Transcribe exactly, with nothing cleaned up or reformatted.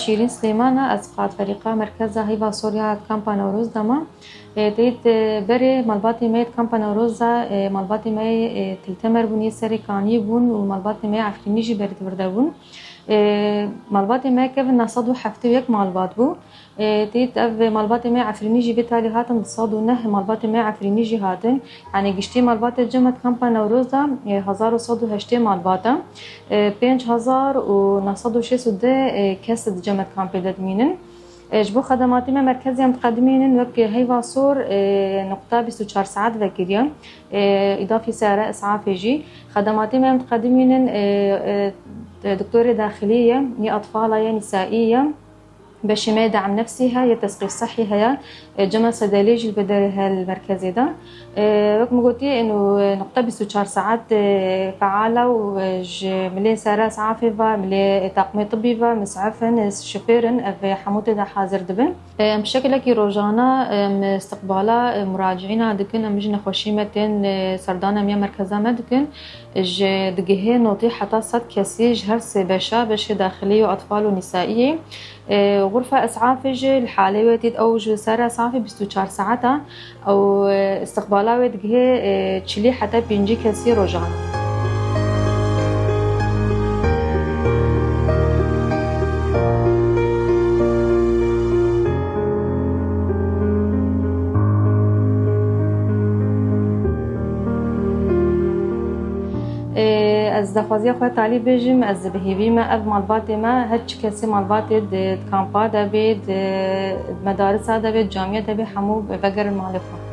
Şîrîn Silêman e, ez qad ferîqa merkeza Heyva Sor ya Kampa Newroz de me. E, teyt, e, berê malbatê me yê Kampa Newroz de, e, malbatê me yê, e, Til Temer bûn yê serê kaniyê bûn û malbatê me yê Efrînî jî berê di vir de bûn. E, malbatê me kevin neh sed û heftê û yek malbat bû. E, teyt ev malbatê me yê Efrînî jî vê talî hatin di sed û neh malbatê me yê Efrînî jî hatin. Yanî giştî malbatê cem e di Kampa Newroz de, e, hezar û sed û heştê malbat e. E, pênc hezar û neh sed û şêst û deh, e, kes di cem e di kampê de dimînin. E, ji bo xedematê me merkezê em diqedimînin wek Heyva Sor, e, nuqta bîst û çar saet vekiriye. E, îdafî seyare isafê jî. Xedematê me em diqedimînin, e, e, doktorê daxilî ye, yê atfala ye, nîsaî ye. Beşê me yê de'm nefsî heye, yê tesqîf sehî heye. E, cem e sedelê jî li bederê heye li merkezê de. E, wek min gotî, êno, e, nuqta bîst û çar saet, e, feal e û, e, ji milê seyare isafê ve, milê taqmê tibbî ve, mis'ef in, e, şofêr in, ev, e, hemû tê de hazir dibin. E, em şekilekî rojane, e, em istiqbala, e, muraciîna dikin, em ji nexweşî me tên, e, serdana em ya merkeza me dikin. Ji digihê notî heta sed kesî ji her sê beşa, beşê daxilî û atfal û nîsaiyê. E, xurfa isafê jî li halê wê tît ew ji seyare isafê bîst û çar saeta ew, e, istiqbala wê digihê, e, çilî heta pêncî kesî rojane. Ê, ez daxwaziya xwe talî bêjim, ez bi hêvî me ev malbatê me, her çi kesê malbatê di, di kampa de bê, di medarisa de bê, di camiya de bê, hemû vegerin malê xwe.